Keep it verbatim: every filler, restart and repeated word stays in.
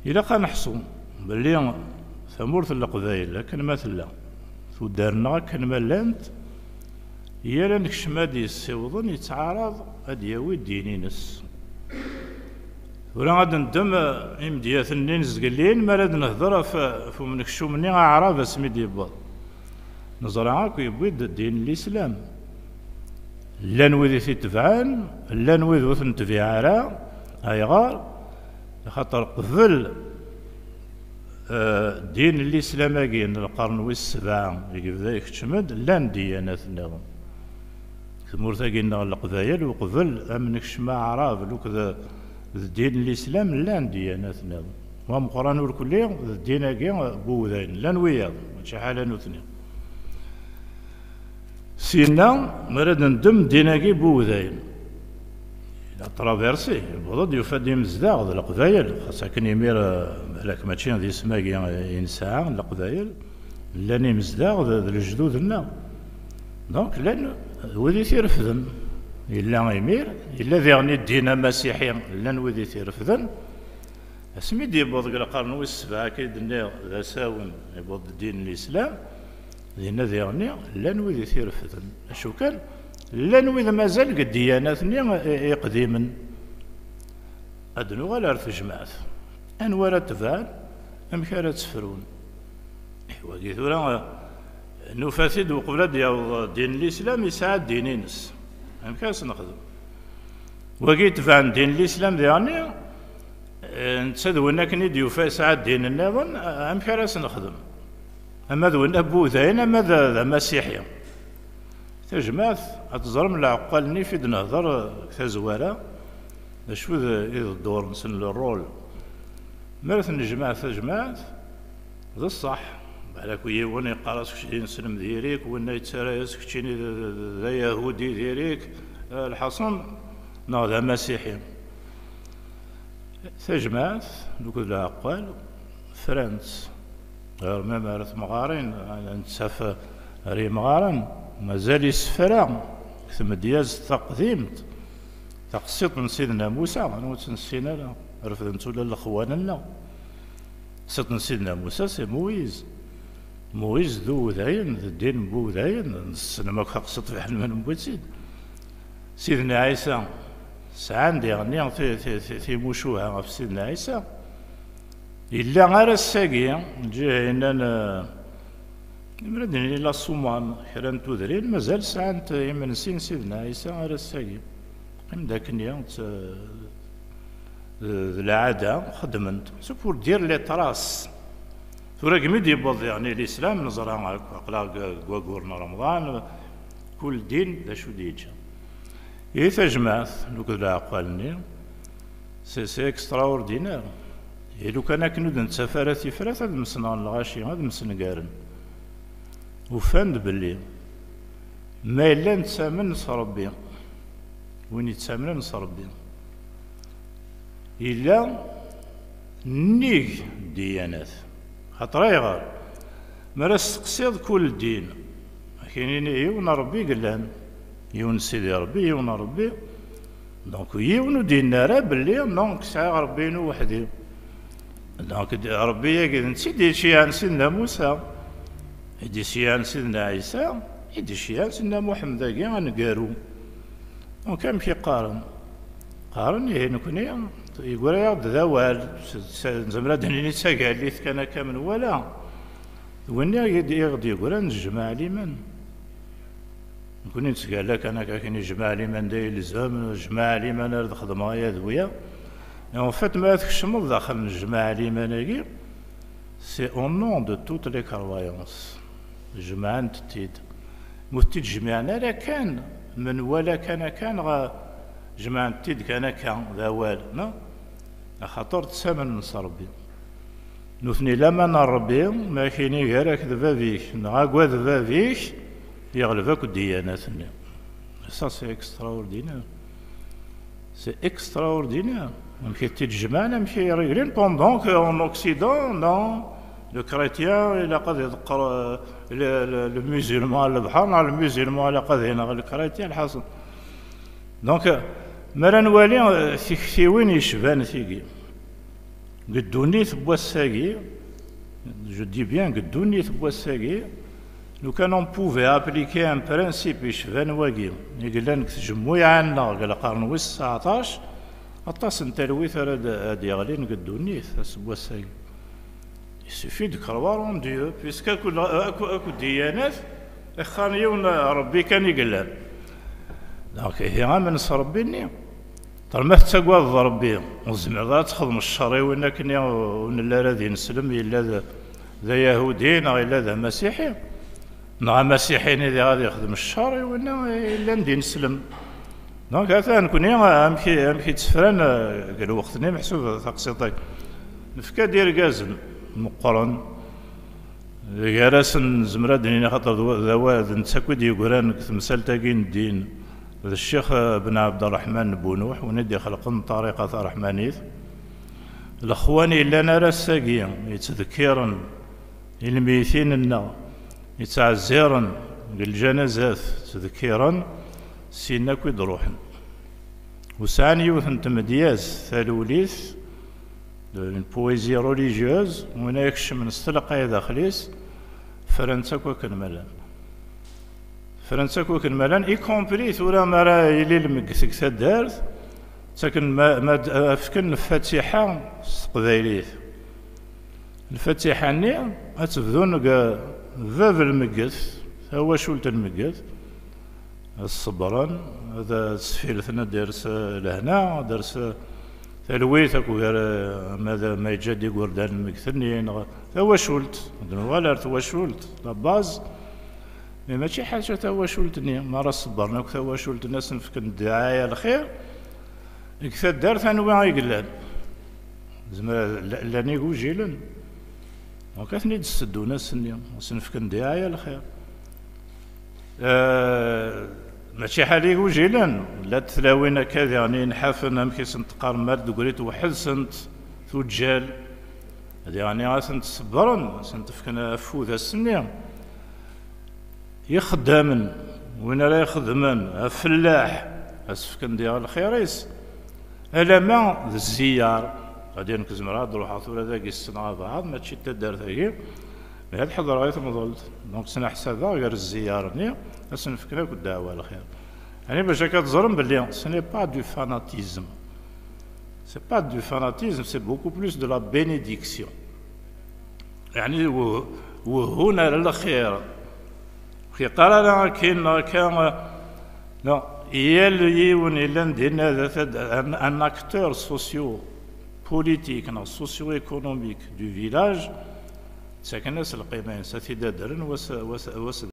Ilaq ad neḥṣu belli tamurt n Leqbayel akken ma tella, tuddar-nneɣ akken ma llant, yal anekcem ad d-yessiwḍen yettɛaraḍ ad d-yawi ddin-ines. Tura ad d-neddem, eh, imedyaten-nni n zgelli mi ara d-nehder ɣef, ɣef umnekcum-nni aɛrab asmi d-yewweḍ. Neẓra akk yewwi-d ddin n Lislam. Llan wid i t-itebɛen, llan wid ur t-netbiɛ ara. Ayɣer? Axaṭer qbel, eh, ddin n Lislam-agi n lqern wis sebɛa i yebda ikeččem-d, llan ddiyanat nniḍen. Tmurt-agi-nneɣ n Leqbayel, uqbel ad m-nekcem aɛrab, lukked d ddin n Lislam, llan ddiyanat nniḍen. Wa Meqqran urkelli, d ddin-agi n Wudayen, llan wiyaḍ, mačči ḥala nutni. Syenna, mi ara d-neddem ddin-agi n Wudayen, la traversée, yewweḍ-d, yufa-d imezdaɣ d Leqbayel, xas akken imir, eh, balak mačči d isem-agi i nesɛa, Leqbayel, llan imezdaɣ d, d lejdud-nneɣ. Donc, llan wid i t-irefden. Yella imir, yella diɣen i ddin amasiḥi, llan wid i t-irefden. Asmi d-yewweḍ deg lqern wis sebɛa, akka i d-nniɣ, d asawen, yewweḍ-d ddin n Lislam, dinna diɣenni llan wid i t-irefden. Acu kan, llan wid mazal deg ddyanat-nni i, iqdimen. Ad nuɣal ar tejmaɛt. Anwa ara tebɛen? Amek ara tt-frun? Wagi tura, eh, nufa-t-id uqbel ad d-yaweḍ ddin n Lislam, yesɛa ddin-ines. Amek ara s-nexdem? Wagi itebɛen ddin n Lislam diɣenni, eh, netta d win akken i d-yufa yesɛa ddin nniḍen, eh, amek ara s-nexdem? Ama d win n Wudayen, ama d, d amasiḥi. Tajmaɛt, ad teẓrem leɛqal-nni i d-nehder, eh, deg tazwara, d acu d, i d ddur-nsen, le rôle. Mi ara tennejmaɛ tajmaɛt, d ṣṣeḥ. Balak yiwen yeqqar-as keččini d aneslem diri-k, winna yettarra-yas keččini d, d, d, d ayahudi diri-k. Eh, lḥaṣun, neɣ d amasiḥi. Tajmaɛt, lukked leɛqal, fran-tt. Ɣer même ar temɣarin, nettaf ar yemɣaren, mazal isefra deg tmedyazt taqdimt, taqsiṭ n Sidna Musa, anwa ur tt-nessin ara, refden-tt ula lexwan-nneɣ. Taqsiṭ n Sidna Musa, c'est Moïse. Moïse d Uwdayen, d ddin n Wudayen, nessnem akk taqsiṭ fiḥel ma newwi-tt-id. Sidna Ɛisa, sɛan diɣenni ti-, ti-, ti-, timucuha ɣef Sidna Ɛisa. Yella ar ass-agi, lǧiha yennan, eh, lemmer ad nini la Soummam, kra n tudrin, mazal sɛant imensi n Sidna Ɛisa ar ass-agi. Qqim-d akken, d, d, d lɛada, xeddmen-t. C'est pour dire les traces. Tura, degmi d-yewweḍ diɣen i Lislam, neẓra akk, aql-aɣ deg, deg waggur n Remḍan, kul din d acu d-yeǧǧa. Ihi tajmaɛt, lukked leɛqal-nni, c'est, c'est extraordinaire. Ihi lukan akken ur d-nettaf ara tifrat, ad msenɣen lɣaci, ad msengaren. Ufan-d belli ma yella nettamen s Ṛebbi, win yettamnen s Ṛebbi, yella nnig ddiyanat. Xaṭer ayɣer? Mi ara testeqsiḍ kul ddin, ad k-inin yiwen Ṛebbi i yellan, yiwen Sidi Ṛebbi, yiwen Ṛebbi. Donc, yiwen ur d-yenni ara belli, donc, sɛiɣ Ṛebbi-inu weḥd-i. Donc, d-, Ṛebbi-agi d netta i d-iceyyɛen Sidna Musa, i d-iceyyɛen Sidna Ɛisa, i d-iceyyɛen Sidna Muḥemmed-agi aneggaru. Donc, amek i qqaren? Qqaren, ihi nekni, yeggra-yaɣ-d d awal, s-, s-, nezmer ad d-nini d tagallit kan akka menwala. D winni i d-, i ɣ-d-yeggran nejmaɛ liman. Nekni nettgalla kan akka, akken ijmaɛ liman d ay ilzam, nejmaɛ liman ar d-xedmeɣ aya d wiya. Et en fait, mi ara tkecmeḍ daxel n nejmaɛ liman-agi, c'est au nom de toutes les croyances. Jemɛent-t-id. Ma ur t-id-jmiɛen ara kan, menwala kan akka, neɣ jemɛent-t-id kan akka, d awal, neɣ? Axaṭer ttamnen s Ṛebbi. Nutni laman n Ṛebbi, ma ak-ini gar-ak d bab-ik, neɣ agad bab-ik, yeɣleb akk ddiyanat-nni. Ça, c'est extraordinaire. C'est extraordinaire. Amek i t-id-jemɛen, amek i réglin, pendant que en Occident, non, le chrétien, ilaq ad iḍeqqer, euh, le, le, le musulman ɣer lebḥer, neɣ le musulman ilaq ad ineɣ le chrétien, lḥaṣel. Donc, euh, mi ara nwali, euh, tiktiwin yecban tigi. Deg ddunit n wass-agi, je dis bien, deg ddunit n wass-agi, lukan on pouvait appliquer un principe yecban wagi i yellan deg tjemmuya-nneɣ deg lqern wis tseɛṭac, aṭas n talwit ara d-, ad d-yeɣlin deg ddunit ass n wass-agi. Il suffit de croire en Dieu, puisque akk, akk, akk ddiyanat ixxan yiwen Rebbi kan i yellan. Donc, ihi amen s Rebbi-nni. Ṭer ma tettagadeḍ Rebbi, ur tezmireḍ ara ad txedmeḍ ccer i win akken i ur nelli ara d ineslem, yella d, d ayahudi neɣ yella d amasiḥi, neɣ amasiḥi-nni diɣ ad yexdem ccer i winna yellan d ineslem. Donc, ata nekni amek i, amek i ttefran, eh, deg lweqt-nni, meḥsub taqsiṭ-agi. Nefka-d irgazen meqqren, gar-asen nezmer ad d-nini, xaṭer d wa-, d awa-, d netta akk i d-yeggran deg temsalt-agi n ddin, d Ccix, eh, Ben Ɛebderreḥman n Bunuḥ, win i d-ixelqen ṭṭariqa taṛeḥmanit. Lexwan yellan ar ass-agi yettdekkiren i lmeytin-nneɣ, yettɛezziren deg lǧanazat, ttdekkiren sin akk i d-ruḥen. U sɛan yiwet n tmedyazt talulit, une poésie religieuse, win ay ikecmen s telqay daxel-is, fran-tt akk akken ma llan. Fran-tt akk akken ma llan, y compris tura mi ara yili lmeggtet deg taddart, ttaken ma, ma d-, fken lfatiḥa s teqbaylit. Lfatiḥa-nni ad tebdun deg bab lmeggtet, tawacult n lmeggtet, ad ṣebbren, ad sfilten ad d-ires lehna, ad d-ires talwit akk gar, ma d, ma yeǧǧa-d igerdan n lmeggtet-nni, neɣ tawacult, ad nuɣal ar twacult, la base. Mais mačči ḥaca tawacult-nni, mi ara ṣebbren akk tawacult-nni, ad sen-fken ddiɛaya lxir, deg taddart anwa i yellan? Zemra, la-, llan igujilen. Donc, ad ten-id-sseddun ass-nni, ad sen-fken ddiɛaya lxir. Eh, mačči ḥal igujilen, llant tlawin akka diɣen inḥafen, amek i sent-qqaren, mar degri tweḥḥed-sent tuǧǧal. Diɣen ad tent-ṣebbren, ad sent-fken afud ass-nni. Ixeddamen, win ara ixedmen, afellaḥ, ad s-fken diɣ lxir-is, alamma d zziyaṛ. Ɣadi nekk zemreɣ ad ruḥeɣ tura dagi ssneɣ abɛaḍ, mačči d taddart-agi, mais ad ḥedṛeɣ i temḍelt. Donc, ttneḥsabeɣ gar zziyaṛ-nni, ad sen-fken akk ddeɛwa lxir. Ɛni bac akka teẓrem belli ce n'est pas du fanatisme. C'est pas du fanatisme, c'est beaucoup plus de la bénédiction. يعني و-، وهنا للخير. كي قال لنا كاين، كان، لا، يل يون يلان دينا ذات، un, un acteur socio-politique, non, socio-économique du village, ساكن القيمة، ساتي دادرن وس-، وس-، وس-،